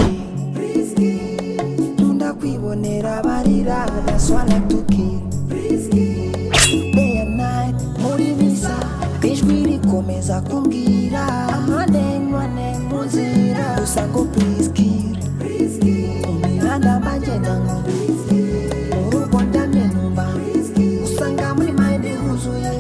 Kid. Nkunda kwibonera abarira, that's why I like to kill. Day and night muri misa, ijwi rikomeza kumbwira I'm running, running mu nzira gusa ngo please kill. Mu mihanda mba ngenda ngo mu rugo ndamye numva usanga muri mind huzuye.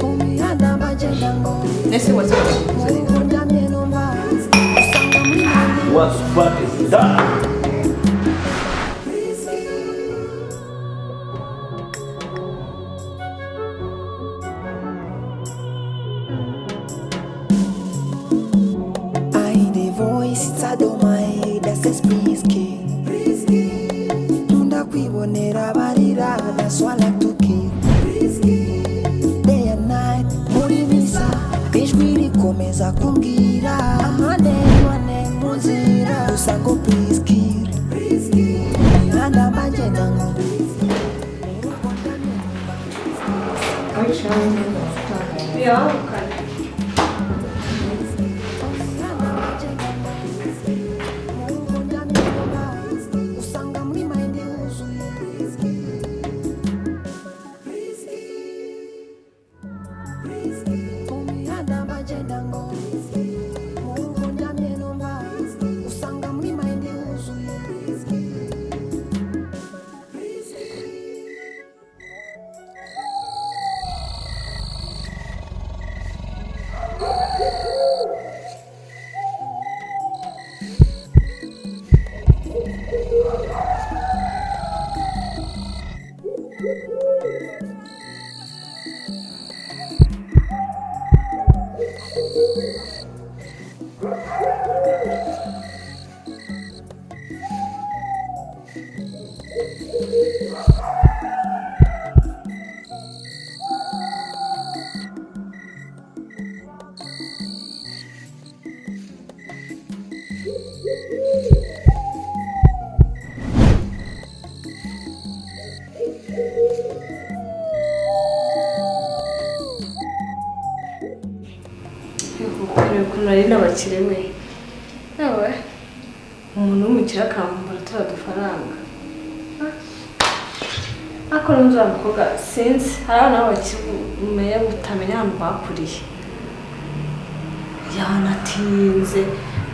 Mu mihanda mba ngenda ngo Ese what's mu rugo ndamye numva usanga muri mind. What the fuck is that? I hear the voice inside of my head that says please kid. Nkunda kwibonera abarira, that's why I like to kill. Day and night muri misa, ijwi rikomeza kumbwira I'm running, running mu nzira gusa ngo please kill. Mu mihanda mba ngenda ngo mu rugo ndamye numva. Yeah, okay. Usanga muri mind huzuye. Mu mihanda mba ngenda ngo mu rugo ndamye numva usanga muri mind huzuye. Kureba ukuntu nari n'abakire we, yewe, umuntu w'umukire akambura turiya dufaranga. Ariko n'undi uriya mukobwa sinzi, hari abana b'abakire umenya utamenya ahantu bakuriye, yanatinze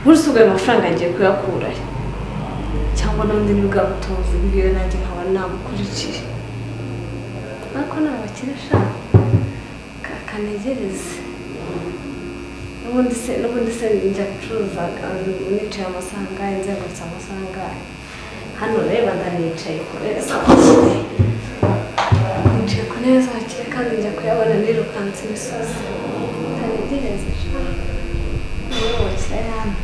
burya. Ubwo ayo mafaranga agiye kuyakurahe? Cyangwa n'undi ni bwa butunzi bwiwe, nanjye nkaba namukurikiye. Ariko ni abakire sha, kanegereze. N'ubundi se njya gucuruza nicaye amasaha angahe, nzengurutse amasaha angahe hano? Reba, ndanicaye ku ntebe z'abakire, nicaye ku ntebe z'abakire, kandi njya kuyabona nirukanse imisozi. Kanegereze sha, niba abakire hano.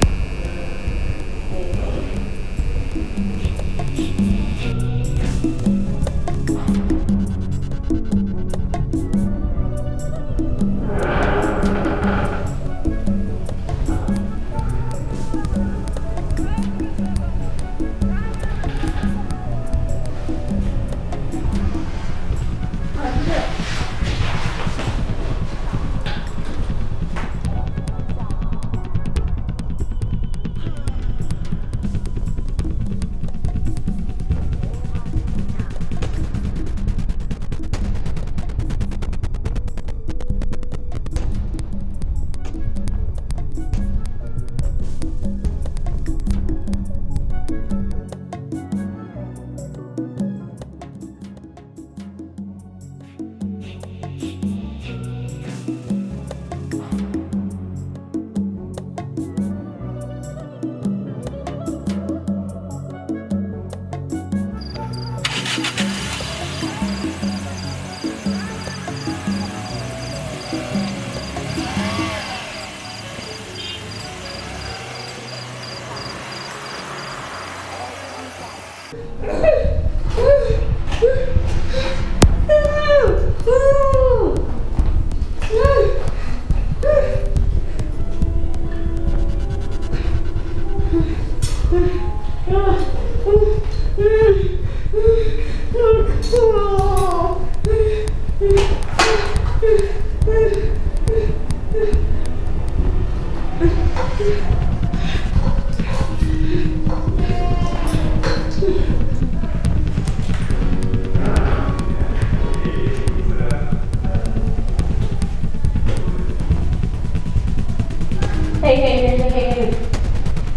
Hey, hey, hey, hey, hey.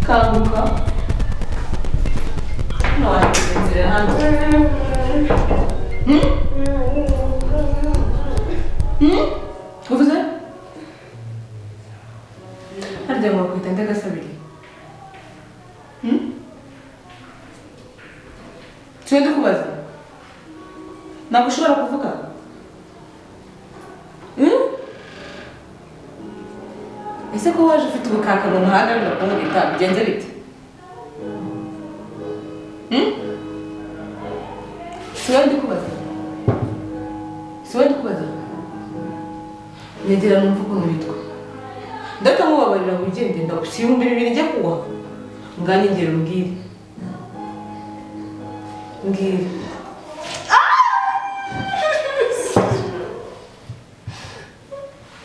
Kanguka. Hano wasinzira hano. Hmm? Hmm? Uvuze? Harya ngo bakwita nde gasabiri? Hmm? Tugende kubaza. Ntabwo ushobora kuvuga? Hmm? Ese ko waje ufite ubukaka mu muhanda wenda bigenze bite? Hmm? Si wowe ndi kubaza? Si wowe ndi kubaza? Nyegera numva ukuntu witwa. Ndatamubabarira wigende ndagusiba 2000 njya kuwa. Nganye ngera umbwire. Mbwire.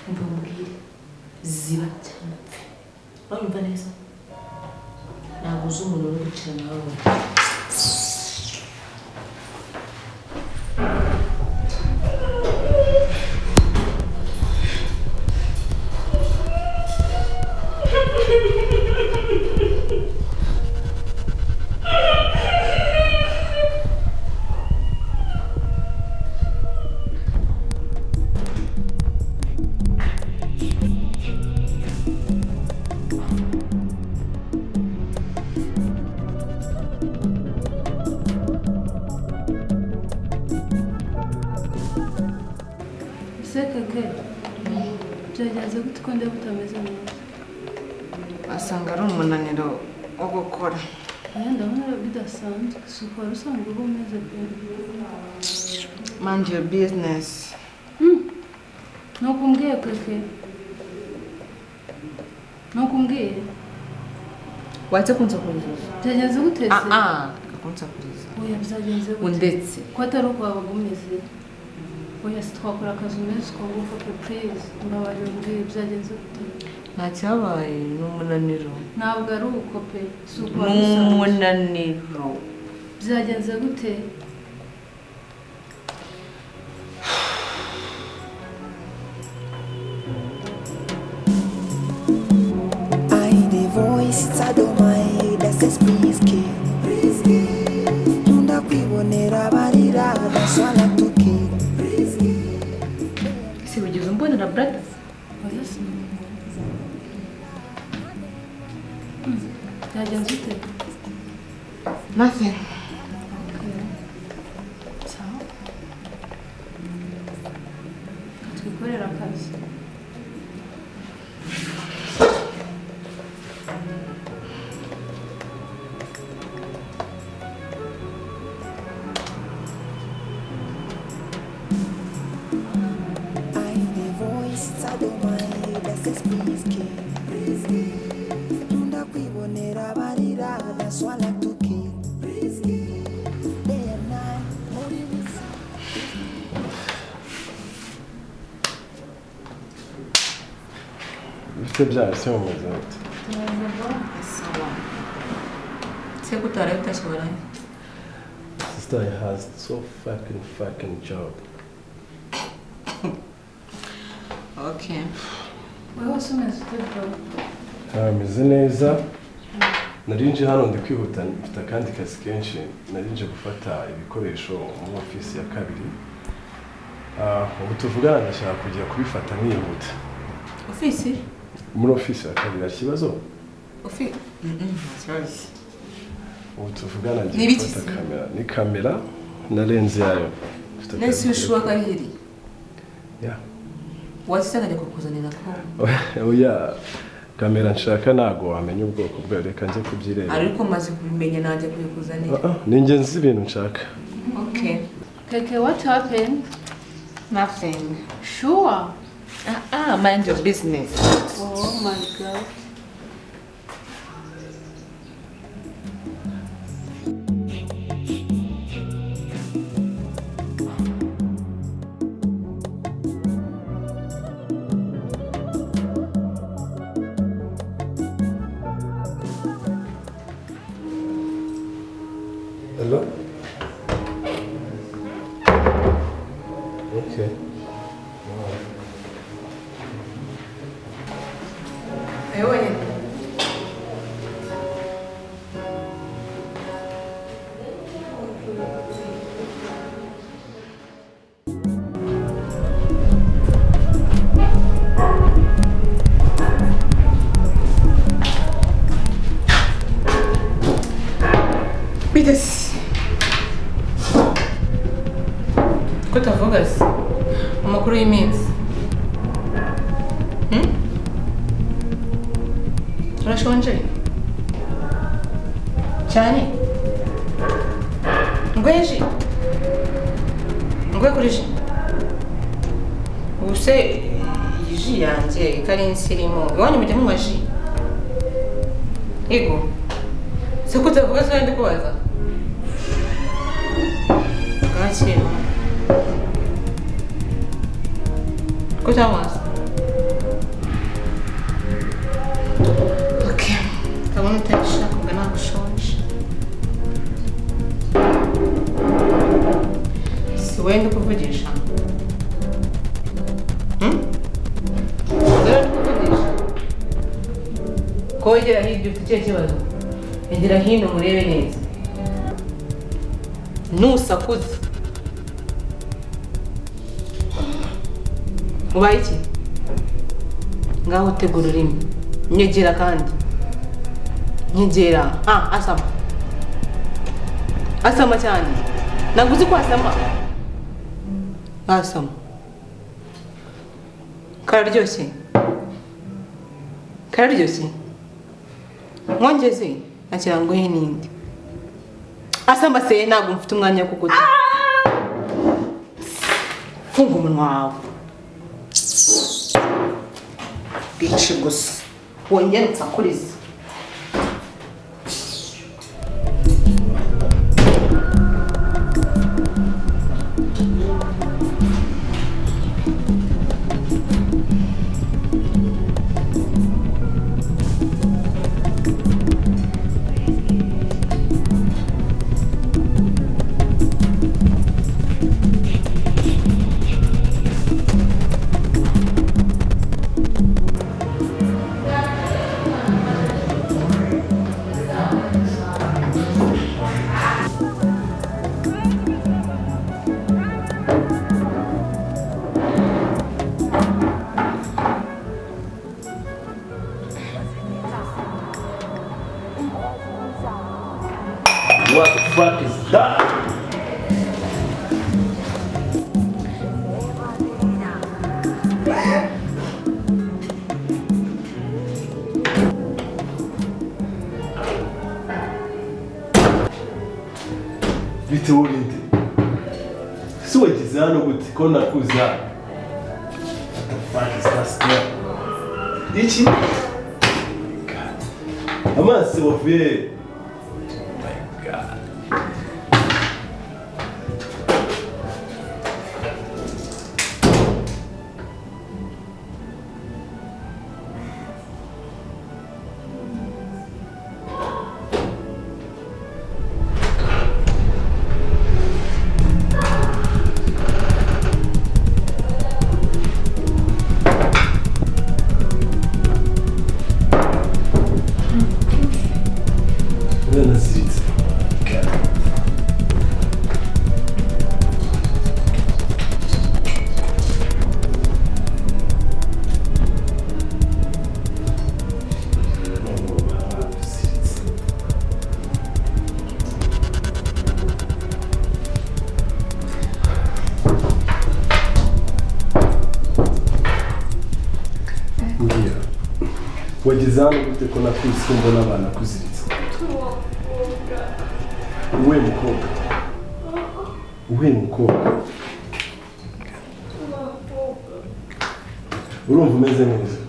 Umva umbwire. Ziba cyane pfe. Urumva neza? Ntabwo uzi umuntu uri gukina nawe. Keke, byagenze gute ko ndeba utameze neza? Asanga ari umunaniro wo gukora. Oya, ndabona bidasanzwe, si uko wari usanzwe uba umeze pe. Mind your business. Nuko umbwiye Keke? Nuko umbwiye? Watse kunsakuriza. Byagenze gute se? Ah, kunsakuriza. Oya, byagenze gute? Undetse. Ko atari uko wabaga umeze. Oya, twakora akazi umeze uko nguko pe, please. Mbabarira umbwire byagenze gute? Nta cyabaye, ni umunaniro. Ntabwo ari uko pe, si uko wari Ni usanzwe. umunaniro. Byagenze gute? I the voice inside of my head that says please kid. Nkunda kwibonera abarira, that's why I like to kill. Ese wigeze umbonera brother? Oya, sinumva. Byagenze ute? Nothing. Okay. Sawa. Twikorera akazi. I the voice inside of my head that says please kid. Nkunda kwibonera abarira, that's why I like to kill. Day and night, muri busa. Bifite byayo se mumeze bite? Sawa. Se ko utaraye utashye waraye? Sister has so fucking job. Okay. Wowe wose umeze ute bro? Meze neza. Nari nje hano ndi kwihuta, mfite akandi kazi kenshi. Nari nje gufata ibikoresho muri ofisi ya kabiri. Ubu tuvugana ndashaka kujya kubifata nkihuta. Ofisi? Muri ofisi ya kabiri hari ikibazo? Ofisi? Nta kibazo. Ubu tuvugana Ni ngiye ibiki gufata se? kamera. Ni kamera na lens yayo. Mfite Nese akazi ushuwa karihiri. Yeah. Watse akajya kukuzanira ko. Oya, kamera nshaka ntago wamenya ubwoko bwayo, reka nze kubyireba. Ariko maze kubimenya nanjye kuyikuzanira. Ah, ni ingenzi ibintu nshaka. Okay. Keke, what happened? Nothing. Sure. Ah, mind your business. Oh my God. Hello? Okay. Wow. Ayobonye. Bitesi. Ko utavuga se? Amakuru y'iminsi. Urashonje? Cyane? Nguhe ji? Nguhe kuri ji? Ubu se iyi ji yanjye ko ari insirimu, iwanyu mujya munywa ji? Yego. Se ko utavuga se ndi kubaza? Bwakeye. Ko utanywa? Okay. Ndabona utabishaka ubwo ntabwo ushonje. Si wowe ndi kuvugisha? Dore ndi kuvugisha. Ko wegera hirya ufite ikihe kibazo? Egera hino murebe neza. Nusakuza. Ubaye iki? Ngaho tegura ururimi. Nyegera kandi. Nyegera. Ah, asama. Asama cyane. Ntabwo uzi ko asama. Asama. Kararyoshye. Kararyoshye. Mwongeze akira ngo he nindi. Asama se ntabwo mfite umwanya wo kuguta. Funga umunwa wawe. Bici gusa. Wongere unsakurize. What the fuck is that? Bite urinde. Si wagize hano gute ko nakuzi hano? What the fuck is that smell? Iki? God. Amazi wavuye. Wageze hano gute ko nakuzi ko mbona abana kuziritse? Uwe mukobwa. Uwe mukobwa. Urumva umeze neza?